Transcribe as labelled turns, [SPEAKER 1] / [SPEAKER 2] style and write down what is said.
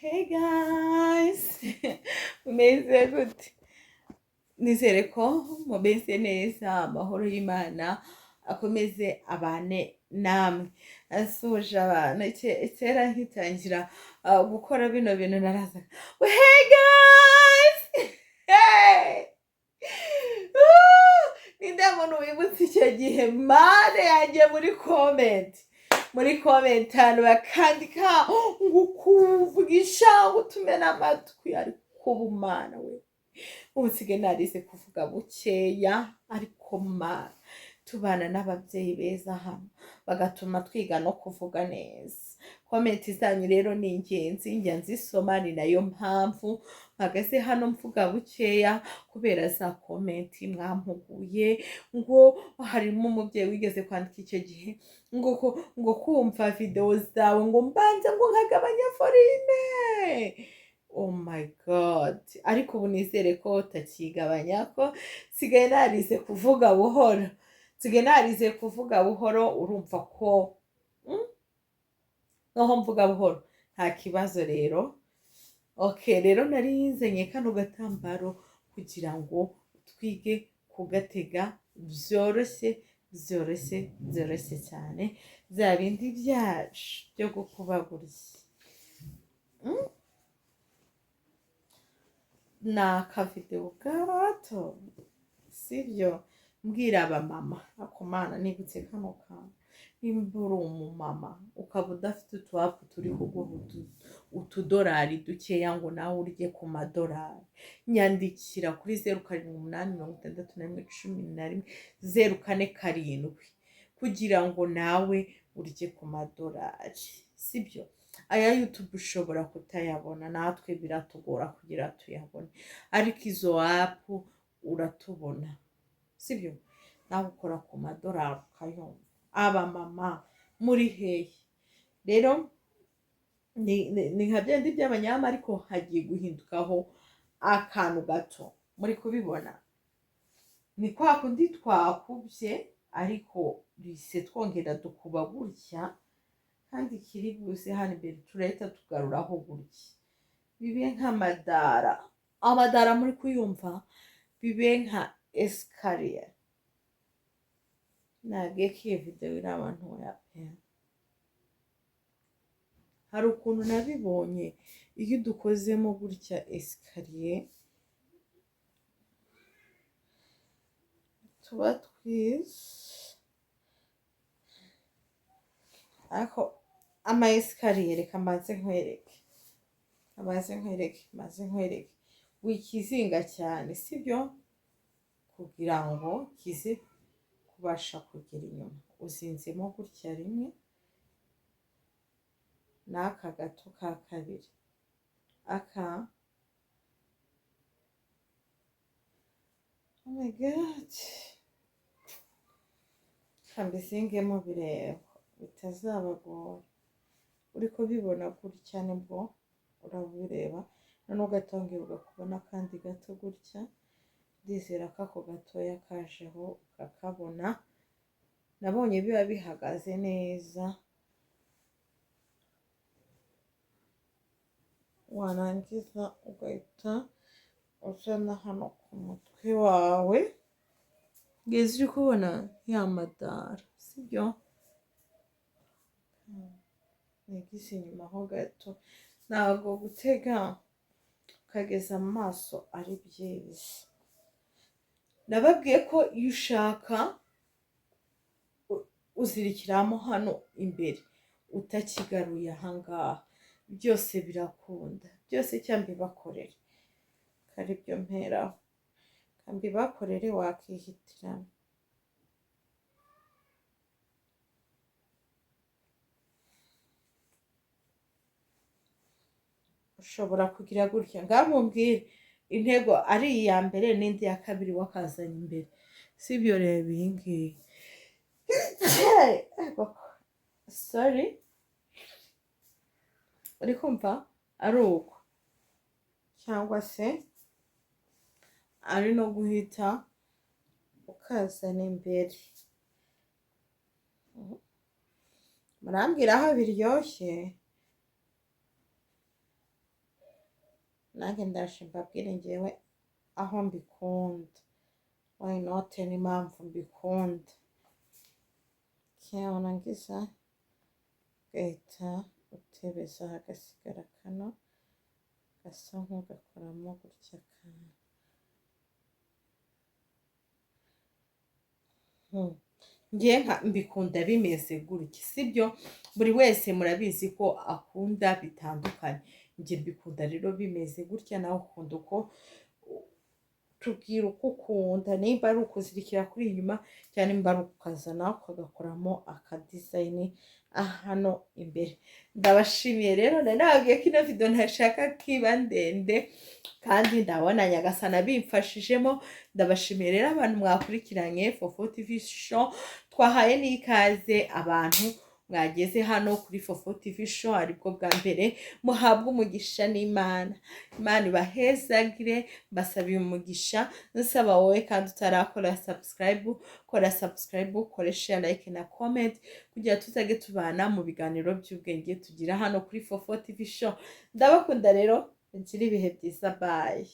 [SPEAKER 1] Hey guys, mumeze gute? Nizere ko mumeze neza, amahoro y'Imana akomeze abane namwe. Nasuhuje abantu kera nkitangira gukora bino bintu narazaga, hey guys, hey! Ninde muntu wibutse icyo gihe? Mane yanjye muri comment, muri comment ahantu bakandika ngo ukuvugisha ngo utumena amatwi, ariko ubu Mana we, ubu nsigaye narize kuvuga bukeya, ariko Mana tubana n'ababyeyi beza hano bagatuma twiga no kuvuga neza. Comment zanyu rero ni ingenzi, njya nzisoma, ni nayo mpamvu mpagaze hano mvuga bukeya kubera za comment mwampuguye. Ngo harimo umubyeyi wigeze kwandika icyo gihe ngo kumva video zawe ngo mbanze ngo nkagabanya volume. Oh my God, ariko ubu nizere ko utakigabanya, ko nsigaye narize kuvuga buhoro, nsigaye narize kuvuga buhoro. Urumva ko noho mvuga buhoro nta kibazo rero. Okay, rero nari nzanye kano gatambaro kugira ngo twige kugatega byoroshye, byoroshye, byoroshye cyane, bya bindi byacu byo gukubagurya. Ni akavideo gato, sibyo? Mbwira abamama, ako Mana nibutse kano kantu, nimba uri umumama ukaba udafite utu app turi kuguha utudorari dukeya ngo nawe urye ku madorari, nyandikira kuri zeru karindwi umunani mirongo itandatu na rimwe cumi na rimwe zeru kane karindwi kugira ngo nawe urye ku madorari, sibyo? Aya YouTube ushobora kutayabona, natwe biratugora kugira tuyabone, ariko izo app uratubona, sibyo? Nawe ukora ku madorari ukayumva. Abamama muri hehe rero? Ni nka byandi by'abanyama, ariko hagiye guhindukaho akantu gato. Muri kubibona ni kwa kundi twakubye, ariko bise twongera dukuba gutya, kandi kiri buze hano imbere turahita tugaruraho gutya, bibe nk'amadara. Amadara muri kuyumva, bibe nka escalier. Nabwiye ko iyi video iri abantu ya pe. Hari ukuntu nabibonye iyo udukozemo gutya escalier tuba twiza, ariko ama escalier reka mbanze nkwereke, mbanze nkwereke, mbanze nkwereke. Wikizinga cyane, sibyo? Kugira ngo kize kubasha kugera inyuma, uzinzemo gutya rimwe n'aka gato ka kabiri aka. Oh my God, kambizingemo bireba bitazabagora. Uri kubibona gutya nibwo urabireba, noneho ugatangira ugakuba n'akandi gato gutya. Ndizera ko ako gatoya kajeho ukakabona, nabonye biba bihagaze neza. Warangiza ugahita uzana hano ku mutwe wawe, ngeze uri kubona ya madara, sibyo? Nigise inyuma ho gato, ntabwo gutega ukageza amaso ari byiza. Nababwiye ko iyo ushaka uzirikiramo hano imbere utakigaruye ahangaha, byose birakunda, byose cyangwa mbibakorere, ari byo mperaho mbibakorere, wakihitiramo. Ushobora kugira gutya, ngaho mumbwire intego ari iya mbere n'indi ya kabiri wakazanye imbere, sibyo? Reba iyi ngiyi, sorry, uri kumva ari uko, cyangwa se ari no guhita ukazana imbere. Murambwira aho biryoshye. Nanjye ndaje mbabwire ngewe aho mbikunda, why not, n'impamvu mbikunda. Warangiza ugahita utebeza, hagasigara kano gasa nk'ugakoramo gutya ka. Ngewe nka mbikunda bimeze gutya, sibyo? Buri wese murabizi ko akunda bitandukanye. Njye mbikunda rero bimeze gutya, nawe ukunda uko, tubwira uko ukunda, nimba ari ukuzirikira kuri inyuma cyangwa nimba ari ukukazana ukagakoramo akadesign hano imbere. Ndabashimiye rero, nari nababwiye ko ino video ntashaka ko iba ndende, kandi ndabona Nyagasana bimfashijemo. Ndabashimiye rero abantu mwakurikiranye Fofo TV Show. Twahaye n'ikaze abantu mwageze hano kuri Fofo TV Show aribwo bwa mbere. Muhabwe umugisha n'Imana, Imana ibahezagire. Mbasabiye umugisha. Nsaba wowe kandi utarakora subscribe, kora subscribe, ukore share, like na comment, kugira tuzajye tubana mu biganiro by'ubwenge tugira hano kuri Fofo TV Show. Ndabakunda rero, mugire ibihe byiza, bye.